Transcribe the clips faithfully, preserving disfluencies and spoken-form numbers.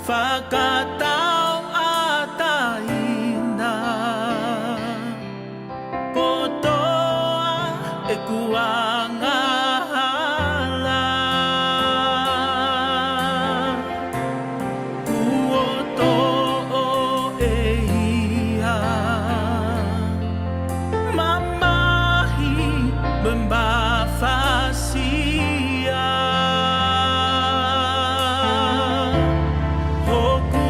Fakatauʻatāina kotoa ʻeku angahala. Kuo toʻo ʻe ia mamahi mo e mafasia. Hoku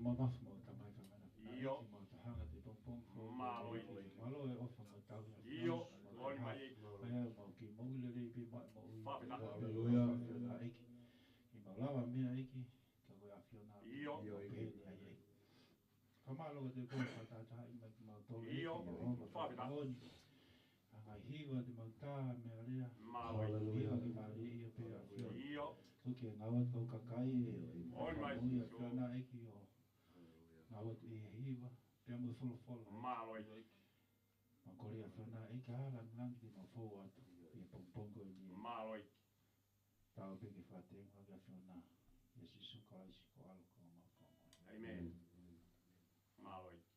Mamafa mau Tamai Fakamoʻui. ʻIo. ʻEiki mau ta hanga he pongipongi ko eni. Mālō ʻEiki. Mālō e ʻofa mo e tauhi ʻa e ʻIo. Fakamoʻui. Mālō e Glory. Hā. Mālō e ʻofa mau ki mou lelei pē mo e moʻui. Fakafetaʻi. Haleluia. Fakafetaʻi ʻEiki. ʻOku mau lava meʻa ʻEiki. Ka ko e ʻAfiona. ʻIo. ʻIo, ʻEiki. Pehē ni ai ʻEiki. Fakamālō atu e kole fakatahatahaʻi mai kimautolu ʻEiki. ʻIo. Mo e ʻofa Fakafetaʻi. Fakamoʻui. ʻA e ngaahi hiva te mau tā meʻa lea. Mālō ʻEiki. Haleluia. Hiva ke mālieʻia pē ʻa e ʻAfiona. ʻIo. ʻOku ke ngāue atu kau kakai ē. ʻIo, ʻEiki. Moʻoni mai Sīsū. ʻAfiona ʻEiki ʻo ngāue atu ʻi he hiva, pea mo e folofola. Mālō ʻEiki. Mau kole ʻAfiona ʻEiki ha langilangi te mau fou atu ʻi he pongipongi ko eni. Mālō ʻEiki. Tau pē ke fakatengua ki he ʻAfiona. ʻIa Sīsū Kalaisi ko e ʻAlo ko homau Fakamoʻui. ʻĒmeni. Mālō ʻEiki.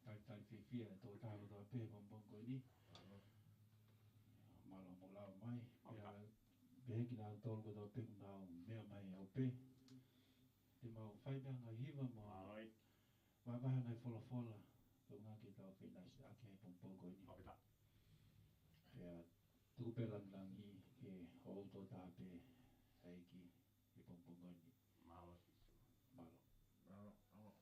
Talitali fiefia e tokotaha kotoa pē he pongipongi ko eni. Mālō hoʻomou lava mai. Pea pehē kinautolu kotoa pē ʻoku nau meʻa mai ʻo pē. Te mau fai pē ha ngaahi hiva mo Mālō ʻEiki. Vahevahe ha ngaahi folofola, koeʻuhi ke tau feʻinasiʻaki he pongipongi ko eni. Fakafetaʻi. Pea tuku pē langilangi ke ʻoatu ʻe he tokotaha pē ʻa e ʻEiki he pongipongi ko eni. Mālō Sīsū. Mālō. Mālō. Mālō.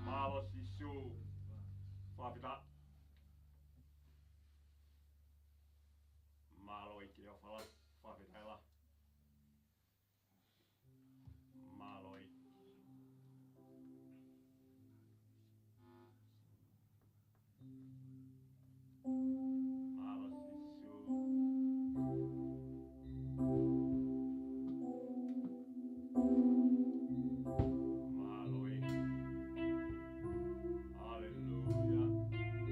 Mālō Sīsū. Fakafetaʻi. Mālō ʻEiki ʻo e fala. Fakafetaʻi. Mālō ʻEiki. Mālō Sīsū. Mālō ʻEiki. Haleluia.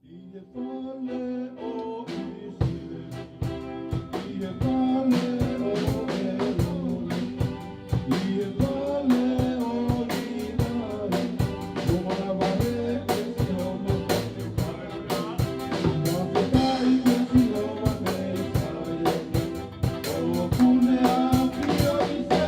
ʻI he fale ʻo ʻIsileli, ʻi he fale ʻo ʻElone, ʻi he fale ʻo Līvai, ʻo manavahē kia Sihova, fakafetaʻi kia Sihova mei Saione, ʻoku ne ʻafio ʻi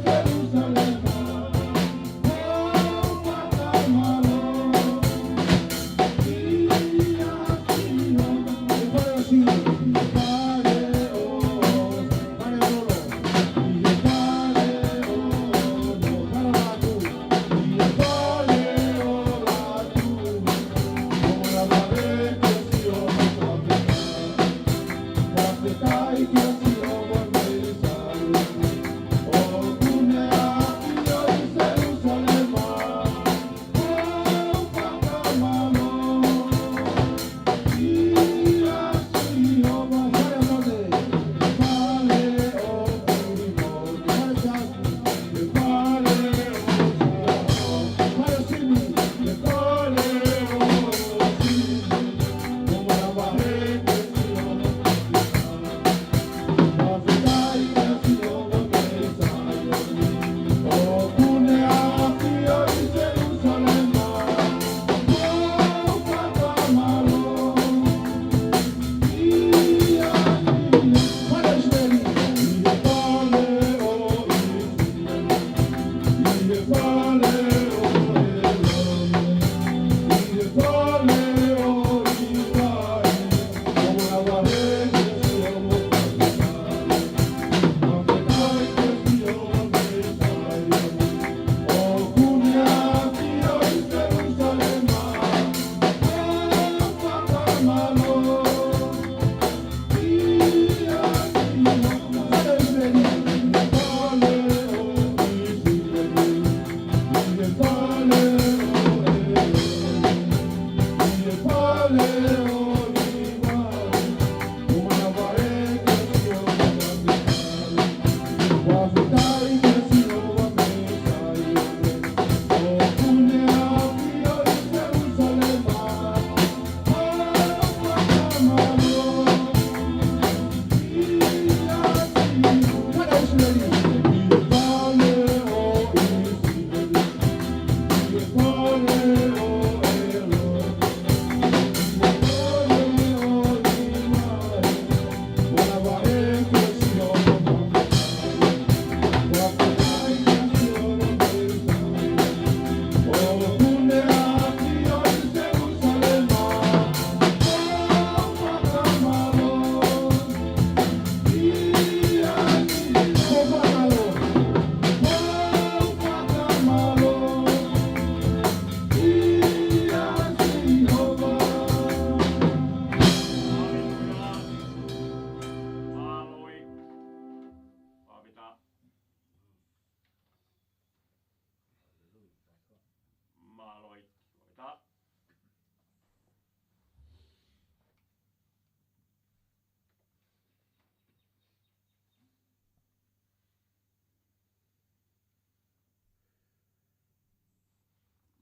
Selūsalema.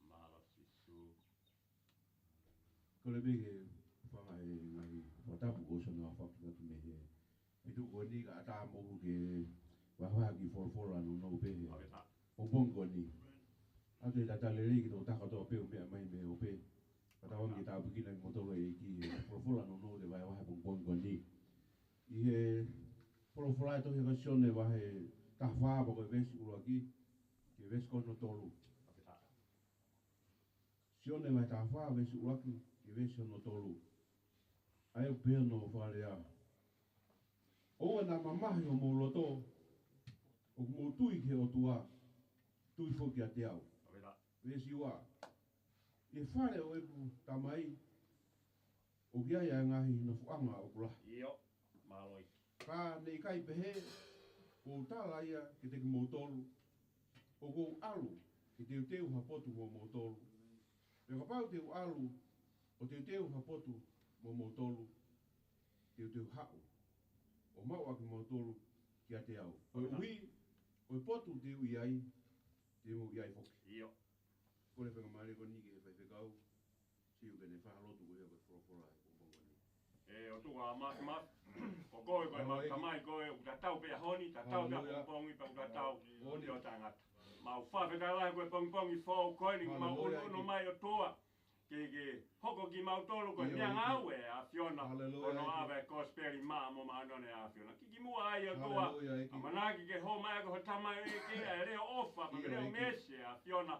Mālō Sīsū. Kole pē ke fanga e ngaahi fakatapu ʻoku ʻosi hono fakatapu mei he feituʻu ko eni kae ʻatā moʻoku ke vahevahe ha kiʻi folofola nounou pē he pongipongi ko eni. ʻOatu e talitali lelei ki he tokotaha kotoa pē ʻoku meʻa mai mei he ope. Fakatauange ke tāpuekina kimoutolu ʻe he ʻEiki he folofola nounou te vahevahe he pongipongi ko eni. ʻI he folofola ʻi he tohi ʻa Sione vahe taha fā pea ko e veesi ʻuluaki ki he veesi ko hono tolu. Sione vahe taha fā veesi ʻuluaki ki he veesi hono tolu. ʻA ia ʻoku pehē hono fakalea: ʻOua naʻa mamahi homou loto, ʻoku mou tui ki he ʻOtua, tui foki kiate au. Veesi ua: ʻI he fale ʻo ʻeku Tamai ʻoku ʻi ai ʻa e ngaahi nofoʻanga ʻoku lahi. Ka ne ʻikai pehē, ʻoku ou tala ia kiate kimoutolu, ʻoku ou ʻalu ke teuteu ha potu moʻomoutolu. Pea kapau te u ʻalu ʻo teuteu ha potu moʻomoutolu, te u toe haʻu ʻo maʻu ʻa kimoutolu kiate au, koeʻuhi ko e potu te u ʻi ai, te mou ʻi ai foki. Kole faingamālie ko eni ki he faifekau Siu ke ne fakalotu ko ia ko e folofola he pongipongi ni. ʻE ʻOtua Māfimafi, ko koe ko e mau Tamai, ko e ʻoku tatau pē ʻaho ni, tatau pē ʻapongipongi, pea ʻoku tatau ʻo taʻengata. Mau fakafetaʻi lahi ko e pongipongi foʻou ko eni kuo mau ʻunuʻunu mai, ʻOtua, ke ke hoko kimautolu ko e meʻangāue ʻa e ʻAfiona, ko hono ʻave e kosipeli maʻa mo māʻoniʻoni ʻa e ʻAfiona ki kimuʻa ai, ʻOtua. ʻAmanaki ke hō mai ʻa ho Tamai ʻEiki, ʻa e leʻo ʻofa, ʻa e leʻo meesi ʻa e ʻAfiona.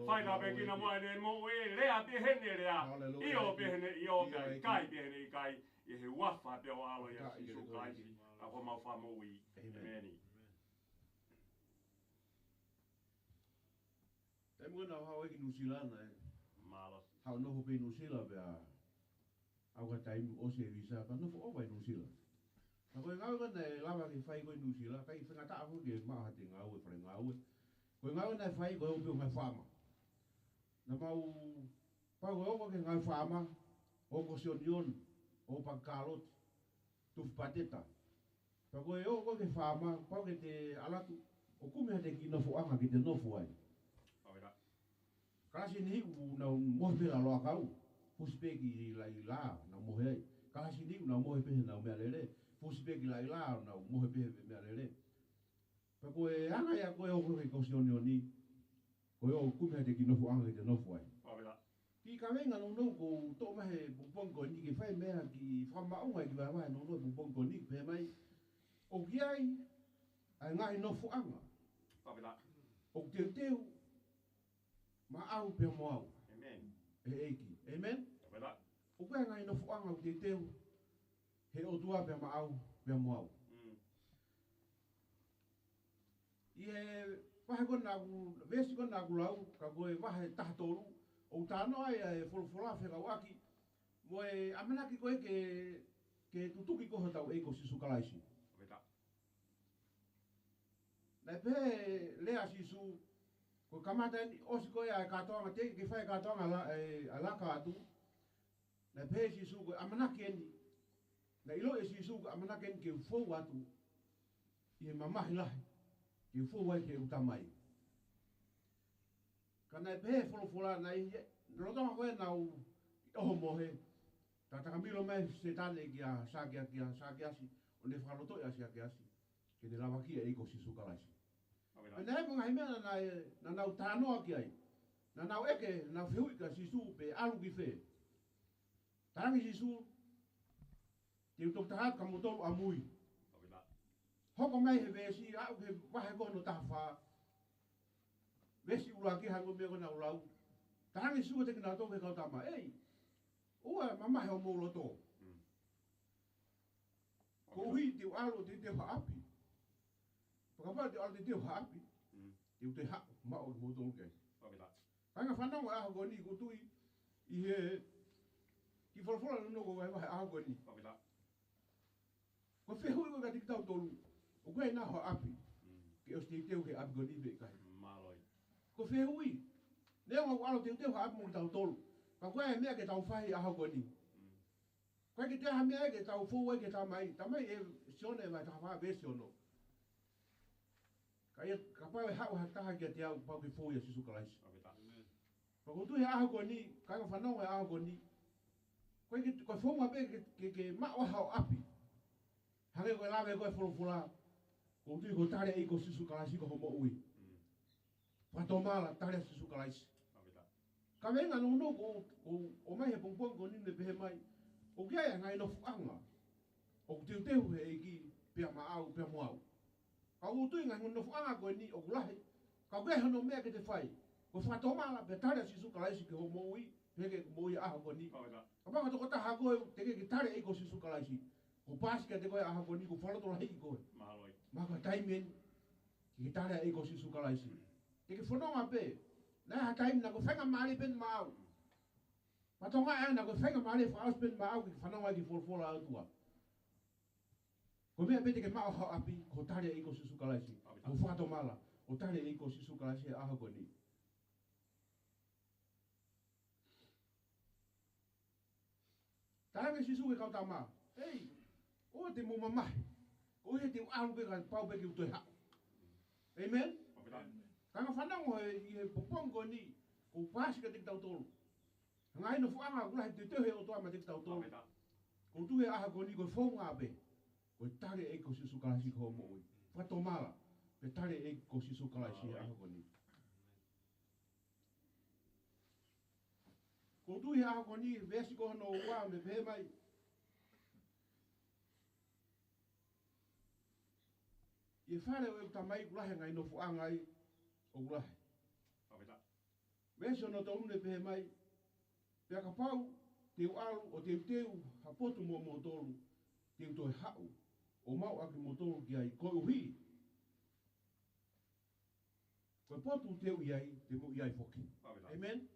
Fai tāpuekina muʻa ʻene moʻui, lea pē heʻene lea, ʻio pē heʻene ʻio, pea ʻikai pē heʻene ʻikai, ʻi he huafa pē ʻo ho ʻAlo ʻia Sīsū Kalaisi, ʻa homau Fakamoʻui. ʻĒmeni. Taimi ko ē naʻa ku haʻu ai ki Nuʻusila naʻe haʻu ʻo nofo pē ʻi Nuʻusila pea ʻalu ha taimi ʻosi e visa pea nofo ʻova ʻi Nuʻusila. Ka ko e ngāue ko ē naʻe lava ke fai ko ē ʻi Nuʻusila, ʻikai faingataʻa foki ke maʻu haʻate ngāue fale ngāue. Ko e ngāue naʻe fai ko e ō pē ʻo ngāue faama. Naʻa mau pau ko e ō ko ē ke ngāue faama, ō ko e sionioni, ō paki kāloti, tufi pateta. Pea ko e ō ko ē ke faama, pau ke te ʻalu atu ʻo kumi haʻate kiʻi nofoʻanga ke te nofo ai. Kalasi ʻe niʻihi ʻoku nau mohe pē he lalo ʻakau, fusi pē ki laʻi lā, nau mohe ai. Kalasi ʻe niʻihi ʻoku nau mohe pē heʻenau meʻalele, fusi pē ki laʻi lā, nau mohe pē he meʻalele. Pea ko e anga ia ko e ō ko ē ko e sionioni, ko e ō ʻo kumi haʻate kiʻi nofoʻanga ke te nofo ai. Kiʻi kaveinga nounou ʻoku ou toʻo mai he pongipongi ko eni ke fai meʻa kiʻi fakamaʻunga ʻi he kiʻi vahevahe nounou he pongipongi ko eni, pehē mai, ʻoku ʻi ai ʻa e ngaahi nofoʻanga ʻoku teuteu maʻau pea mo au. ʻĒmeni. ʻE ʻEiki. ʻĒmeni. ʻOku ʻi ai ʻa e ngaahi nofoʻanga ʻoku teuteu he ʻOtua pea maʻau, pea mo au. ʻI he vahe ko ē naʻa ku, veesi ko ē naʻa ku lau, ka ko e vahe taha tolu, ʻoku talanoa ai ʻa e folofola fekauʻaki mo e ʻamanaki ko ē ke, ke tutuki ko ē hotau ʻEiki ko Sīsū Kalaisi. Naʻe pehē lea ʻa Sīsū, ko e kamata eni ʻosi ko ē ʻa e kātoanga, teʻeki ke fai e kātoanga la-, ʻa e, ʻa e laka atu. Naʻe pehē ʻe Sīsū ko e ʻamanaki eni. Naʻe ʻiloʻi ʻe Sīsū ko e ʻamanaki eni ke u fou atu ʻi he mamahi lahi, ke u fou ai ki heʻeku Tamai. Ka naʻe pehē folofola naʻe ʻi he, lolotonga ko ē naʻa nau ʻi ʻohomohe, tā takamilo mai Sētane kia Sākea-, kia Sākeasi, ʻo ne fakalotoʻi ʻa Sākeasi ke ne lavakia e ʻEiki ko Sīsū Kalaisi. Pea naʻe ʻi ai mo e ngaahi meʻa naʻa, naʻa nau talanoa ki ai. Naʻa nau ʻeke, nau fehuʻi kia Sīsū pe ʻalu ki fē. Talaange ʻe Sīsū, te u toki tā atu kia moutolu ʻamui. Hoko mai he veesi, aʻu ki he vahe ko ē hono taha fā. Veesi ʻuluaki, hangē ko e meʻa ko ē naʻa ku lau. Talaange ʻe Sīsū kiate kinautolu, ki he kau tama, ʻEi, ʻoua mamahi homou loto. Koeʻuhi te u ʻalu ʻo teuteu ha ʻapi. Pea kapau te u ʻalu ʻo teuteu ha ʻapi, te u toe haʻu ʻo maʻu kimoutolu ki ai. Kāinga fanongo ʻa e ʻaho ko eni, ʻoku ou tui ʻi he kiʻi folofola nounou ko e vahevahe ʻaho ko eni. Ko e fehuʻi ko ē kiate kitautolu, ʻoku ʻi ai nai ha ʻapi ke ʻosi teuteu ki he ʻapi ko eni pe ʻikai. Ko e fehuʻi, neongo ʻoku ʻalu ʻo teuteu ha ʻapi mo kitautolu, ka ʻoku ʻi ai e meʻa ke tau fai he ʻaho ko eni. ʻIkai ke toe ʻi ai ha meʻa ia ke tau fou ai ki he Tamai. Tamai ʻe Sione vahe taha fā veesi ono. Ka ʻi ai, kapau ʻe haʻu ha taha kiate au, pau ke fou ʻia Sīsū Kalaisi. Pea ʻoku ou tui he ʻaho ko eni, kāinga fanongo he ʻaho ko eni, ko e, ko e founga pē ke, ke, ke maʻu ha ʻapi. Hangē ko e lave ko ē folofola, ʻoku ou tui ko e tali ʻa e ʻEiki ko Sīsū Kalaisi ko hoʻo moʻui. Fakatomala, tali ʻa Sīsū Kalaisi. Kaveinga nounou ʻoku, ʻoku ʻomai he pongipongi ko eni naʻe pehē mai, ʻoku ʻi ai ʻa e ngaahi nofoʻanga ʻoku teuteu he ʻEiki pea maʻau, pea mo au. Ka ʻoku ou tui ngaahi nofoʻanga ko eni ʻoku lahi, ka ʻoku ʻi ai hono meʻa ke te fai. Ko e fakatomala pē tali ʻa Sīsū Kalaisi ki hoʻo moʻui, pehē ki he moʻui ʻaho ko eni. Kapau ko e tokotaha koe teʻeki ke tali ʻe koe Sīsū Kalaisi, kuo paasi kiate koe ʻaho ko eni, kuo fakalotolahiʻi koe. Mahalo ko e taimi eni ke ke tali ʻe koe Sīsū Kalaisi. Te ke fononga pē, naʻe ʻi ai ha taimi naʻa ko e faingamālie pē maʻau. Pea tonga ʻa ena ko e faingamālie fakaʻosi pē maʻau ke fanongo ai ki he folofola ʻa e ʻOtua. Ko e meʻa pē te ke maʻu ʻi ho ʻapi, ko e tali ʻe koe Sīsū Kalaisi. Ko e fakatomala, ko e tali ʻe koe Sīsū Kalaisi he ʻaho ko eni. Talaange ʻe Sīsū ki he kau tama, ʻEi, ʻoua te mou mamahi, koeʻuhi he te u ʻalu pē kapau pē ke u toe haʻu. ʻĒmeni? Kāinga, fanongo he, ʻi he pongipongi ko eni, kuo paasi kiate kitautolu ha ngaahi nofoʻanga ʻoku lahi teuteu he ʻOtua maʻa kitautolu. Ko e tuʻu he ʻaho ko eni ko e founga pē, ko e tali ʻe koe Sīsū Kalaisi ki hoʻo moʻui. Fakatomala, pea tali ʻe koe Sīsū Kalaisi he ʻaho ko eni. Ko e tuʻu he ʻaho ko eni, veesi ko hono ua, ʻoku ne pehē mai, ʻI he fale ʻo ʻeku Tamai ʻoku lahi e ngaahi nofoʻanga ai ʻoku lahi. Veesi hono tolu ʻoku ne pehē mai, Pea kapau te u ʻalu ʻo teuteu ha potu moʻomoutolu, te u toe haʻu ʻo maʻu ʻa kimoutolu ki ai, koeʻuhi ko e potu te u ʻi ai, te mou ʻi ai foki. ʻĒmeni?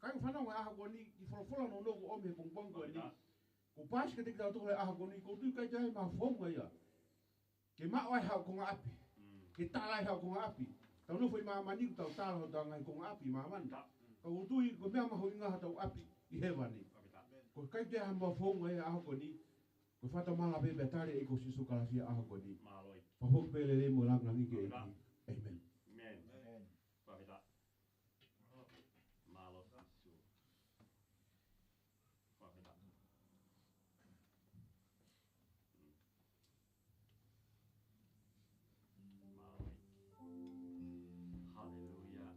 Kāinga, fanongo he ʻaho ko eni ki he folofola nounou kuo ʻomi he pongipongi ko eni. Kuo paasi kiate kitautolu he ʻaho ko eni, ko e tuʻu ʻikai toe ʻi ai ha founga ia ke maʻu ai haʻo konga ʻapi, ke tala ai haʻo konga ʻapi. Tau nofo ʻi māmani, tau tala hotau ngaahi konga ʻapi ʻi māmani. Ka ʻoku ou tui ko e meʻa mahuʻinga hotau ʻapi ʻi hēvani. Ko e ʻikai toe ʻi ai ha founga ia he ʻaho ko eni, ko e fakatomala pē pea tali ʻe koe Sīsū Kalaisi he ʻaho ko eni. Fakafoki pē lelei mo e lāngilangi ki he ʻEiki. ʻĒmeni. Haleluia.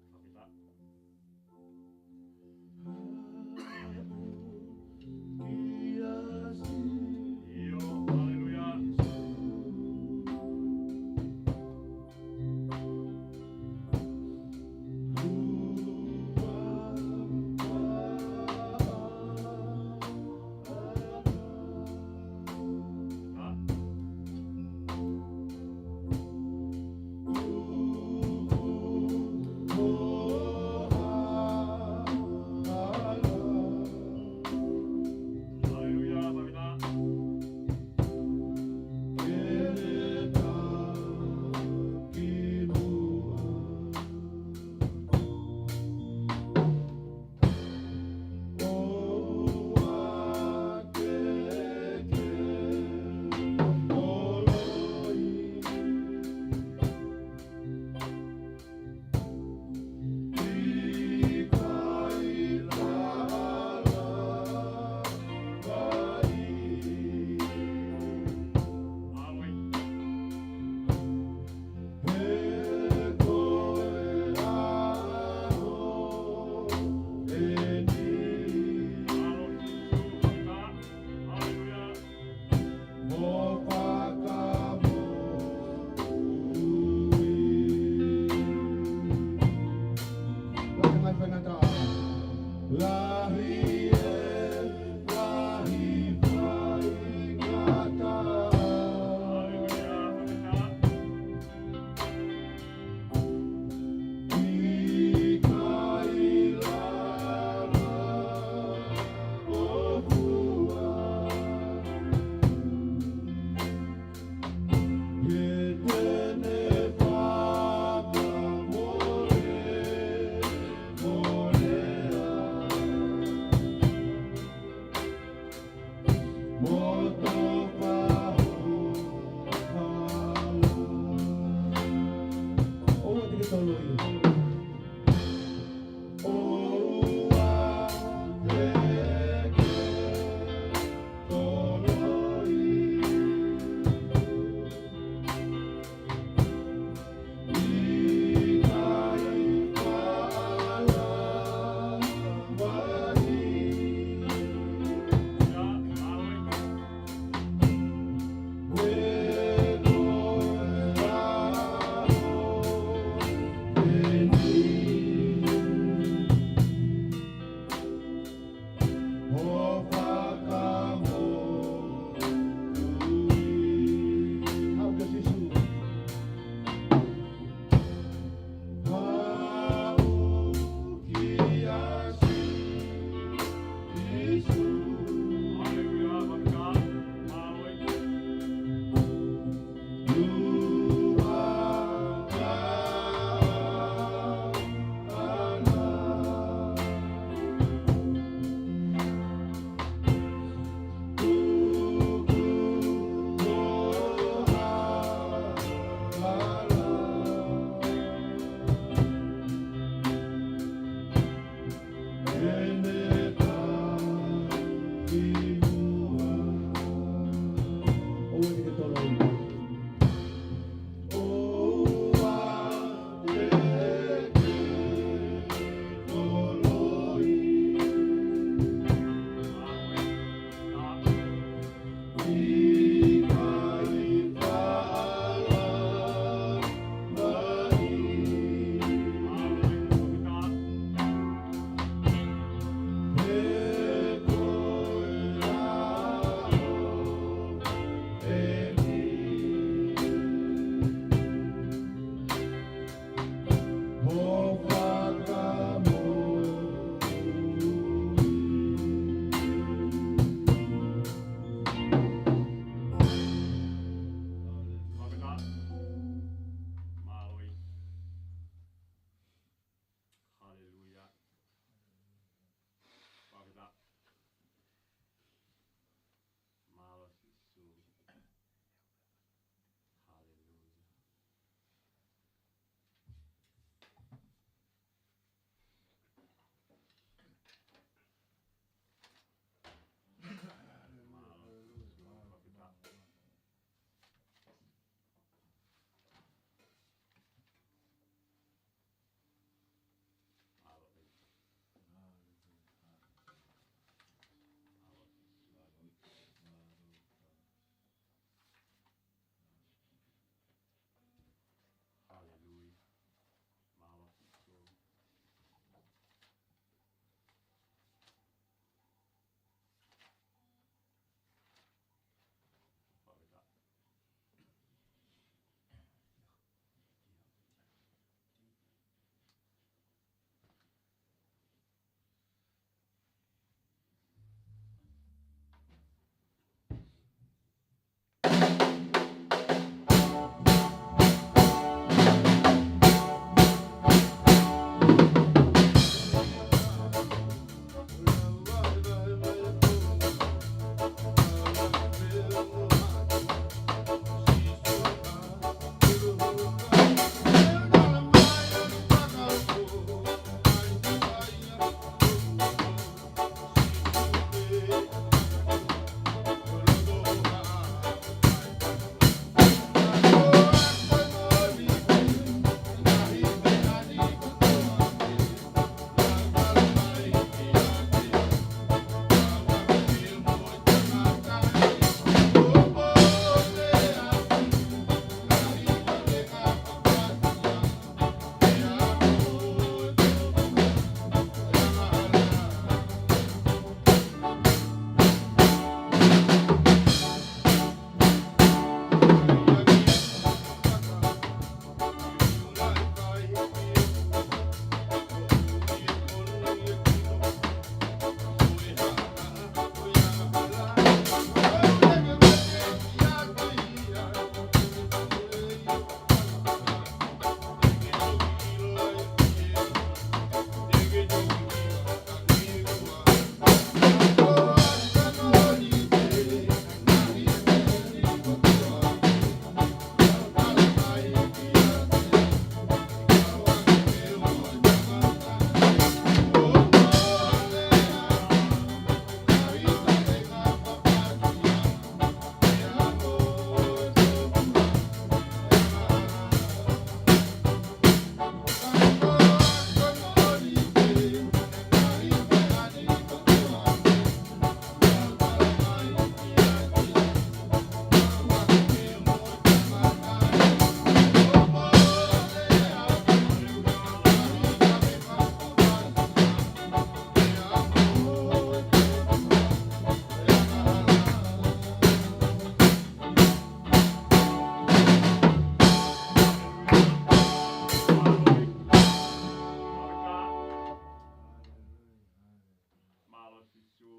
Sū,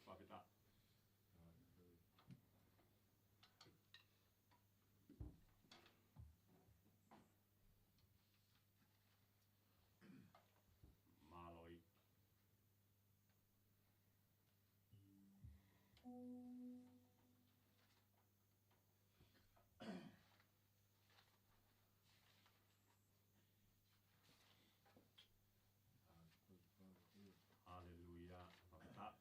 fakafetaʻi. Mālō ʻEiki. Haleluia. Fakafetaʻi.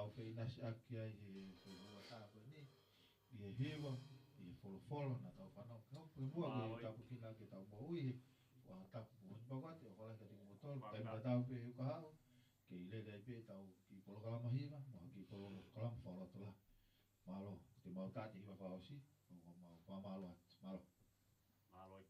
ʻOku ʻinasi ʻaki ai he, he ua tā ko eni, ʻi he hiva, ʻi he folofola, naʻa tau fanongo ki ai, pea mo e tāpuekina ke tau moʻui he, ua tapu mo ni pakote, ʻo kala ka tiki motolo, taimi tatau pē he ukahaʻu, ke ʻi lele ai pē ʻetau kiʻi polokalama hiva, mo ha kiʻi polokalama fakalotolahi. Mālō, te mau tā te hiva fakaʻosi, ʻo mau fakamālō atu, mālō. Mālō.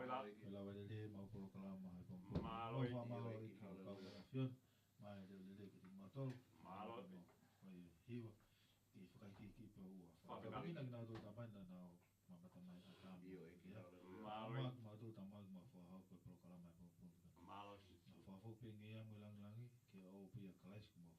Ko e lava lelei ʻemau polokalama he pongipongi. Mālō ʻEiki, mālō ʻEiki, haleluia. Kau ʻAfiona, mai lelei kiate kimautolu. Mālō ʻEiki. Ko e hiva, ke fakahikihiki pē ʻoua. Fakafetaʻi. Fakafetaʻi kinautolu Tamai naʻa nau mamata mai ʻa Tama. ʻIo ʻEiki, haleluia. Mālō ʻEiki. Kimautolu Tamai, mau fakahoko e polokalama he pongipongi. Mālō ʻEiki. Mau fakahoko pē ʻa e ngeia mo e langilangi, ke ʻoʻou pē ʻia Kalaisi ko homau